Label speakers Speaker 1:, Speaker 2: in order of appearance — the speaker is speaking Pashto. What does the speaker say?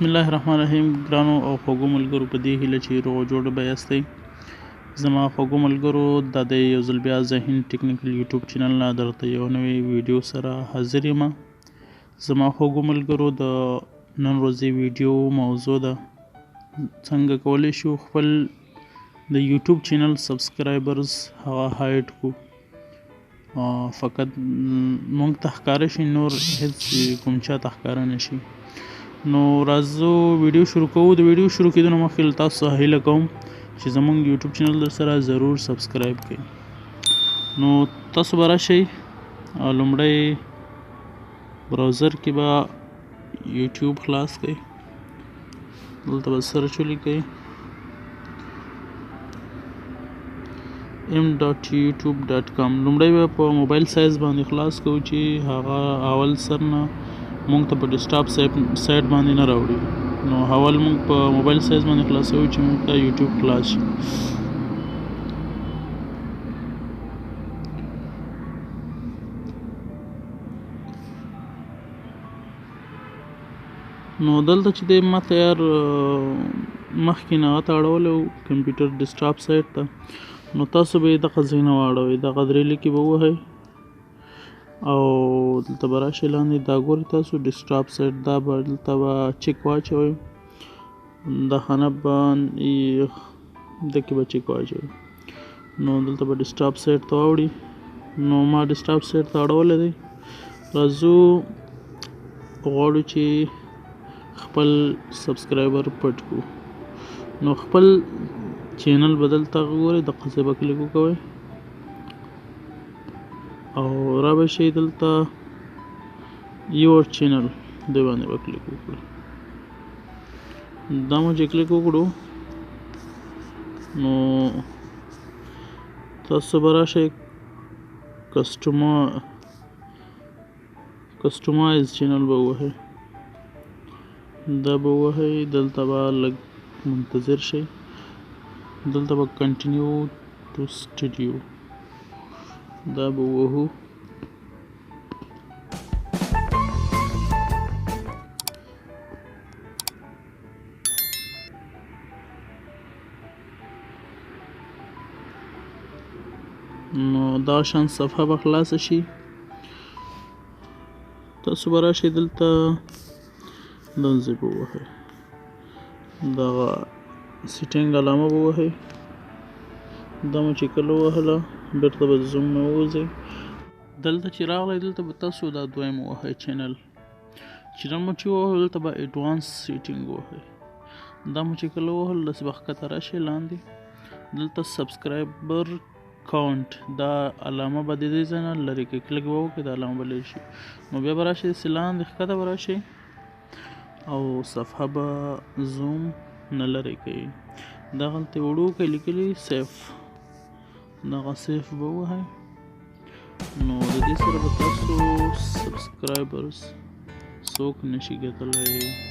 Speaker 1: بسم الله الرحمن الرحیم. ګرانو او خوږو ملګرو، په دې هیله چې روغ جوړ به یاستئ. زما خوږو ملګرو، دا دی یو ځل بیا ذهین ټیکنیکل یوټیوب چینل نه درته یو نوې ویډیو سره حاضر یم. زما خوږو ملګرو، د نن ورځې ویډیو موضوع ده څنګه کولی شو خپل د یوټیوب چینل subscribers هغه hide کو، فقط مونږ ته ښکاره شي، نور هیڅ کوم چا ته ښکاره نه شي. نو راځو ویډیو شروع کوو. د ویډیو شروع کېدو نه مخکې له تاسو څخه هیله کوم چې زمونږ یوټیوب چینل در سره ضرور subscribe کړئ. نو تاسو به راشئ لومړی browser کې به یوټیوب خلاص کړئ، دلته به search ولیکئ m.youtube.com. لومړی به په موبایل سایز باندې خلاص کوو چې هغه اول سر نه مونږ ته په desktop site باندې نه راوړي. نو اول مونږ په موبایل سایز باندې خلاصوو چې مونږ ته یوټیوب خلاص شي. نو دلته چې دی ما تیار مخکې نه هغه ته اړولی و کمپیوټر desktop site ته، نو تاسو به یې دغه ځای نه واړوئ، دغه درې لیکې به ووهئ او دلته به راشئ لاندې، دا ګورئ تاسو desktop site، دا به دلته به check واچوئ، دا خانه به دکې به check واچوئ. نو دلته به desktop site ته واوړي. نو ما desktop site ته اړولی دی. راځو غواړو چې خپل subscriber پټ کړو. نو خپل چینل به دلته ګورئ، دقه ځای به کلیک وکوئ او را به شئ دلته your channel دی باندې به کلیک وکړئ. دا مو چې کلیک وکړو نو تاسو به راشئ customize channel به ووهئ، دا به ووهئ. دلته به لږ منتظر شئ، دلته به continue to studio دا به ووهو. نو دا شان صفحه به خلاصه شي. تاسو به راشئ دلته دلته به ووهئ، دغه setting علامه به ووهئ. دا مو چې کله ووهله بیرته به زوم نه ووځئ. دلته چې راغلی دلته به تاسو دا دویم ووهئ channel. Channel مو چې ووهلو دلته به advance setting ووهئ. دا مو چې کله ووهلو داسې به ښکته راشئ لاندې، دلته subscriber count دا علامه به د دې ځای نه لرې کړئ، کلیک به وکړئ دا علامه به لرې شي. نو بیا به راشئ داسې لاندې ښکته به راشئ او صفحه به زوم نه لرې کوي. دغلته وړوکی لیکلي save، دغه save به ووهئ. نو د دې سره به تاسو subscribers څوک نشي کتلی.